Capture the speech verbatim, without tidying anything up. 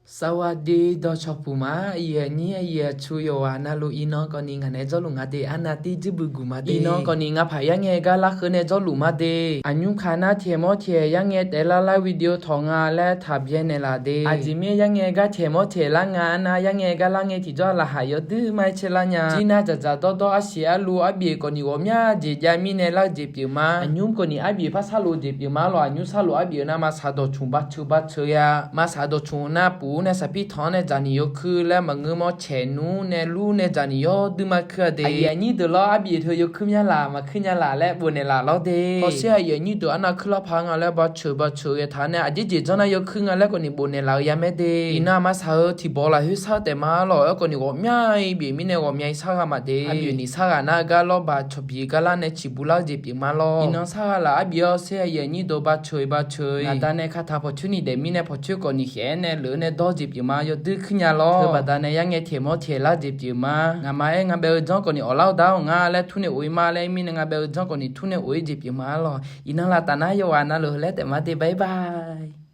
สวัสดี dawqcawq puq ma. Aqyuif aqnyir aqyuif aqtsu yawqghaq navluf iqnan kawvni ngaq nae jawrluf nga de. Arnav tir juir bui guq ma de. Iqnan kawvni ngaq paq yar ngae gar larkheur nae jawrluf ma de. Aqnymr kaq nar taeq mawr taeq yar ngae taef lar lar video tawq nga laer taq byaenaeq laf de. Aqjeq mirnae yar ngae gar taeq mawr taeq lar nga, arnav yar ngae gar lar ngae tiqjawr laqkhaq yawdui ma-aer caer lar nya. Jir nar dzaqdzaq dawrdawr arsiq arluv arbif kawvni ghawqmya jeq jav mirnae lar-eu jeq pyeuf ma. Aqnymr kawvni arbif par sarluf jeq pyeuf ma lawq. Aqnymr sarluf arbif-eu nar maqsaq dawqcmq baceuq baceuq ya. Maqsaq dawqcmq nar puf-ur nae saqpir tanq-anr nae dzaqniq yawkuir laer maqngeur mawr caeq nmr nae lur nae dzaqniq yawdui ma kuir-a de. Aqyuif aqnyir deuq lawr, arbif teu yawkuir mya laf maqkuir nya laq laer bofnaeq laf lawr de. Hawsher aqyuif aqnyir deuq arnav kuir lar paq nga laer baceuq baceuq ya taq nae aqjeq jeq janr nar yawkuir nga laer kawvni bofnaeq laf-eu ya mae de. Iqnan maqsaq-eu tiqbawq lafkhoer sar-eu taef ma lawq. Aerkhawf kawvni ghawqmya-ir bif mirnae ghawqmya-ir sar gha ma de. Arbif ni sar ghaq nar-eu gar lawrbaq cawqbiq gar lar nae ciqbuq lar-eu jeq pyeuf ma lawq. Iqnan sar gha laf arbif-awr sher aqyuif aqnyir deuq baceuq-iq baceuq-iq. Ngaq da nae kata pawqcoer ni daef mirnae pawqcoer kawvni khaef-aer nae leuq-eu nae dawr-eu jeq pyeuf ma yawdui kuir nya lawr. Teubaqda nae yar ngae taeq mawr taeq lar jeq pyeuf ma. Ngaqma-aer ngaqbaef-eu janr kawvni awqlar-eu dar-awq nga laer tur nae of-ir ma laer mirnae ngaqbaef-eu janr kawvni tur nae of-ir jeq pyeuf ma lawq. Iqnan laf taf nar yawqghaq navluf heu laer taef ma de. Bye bye.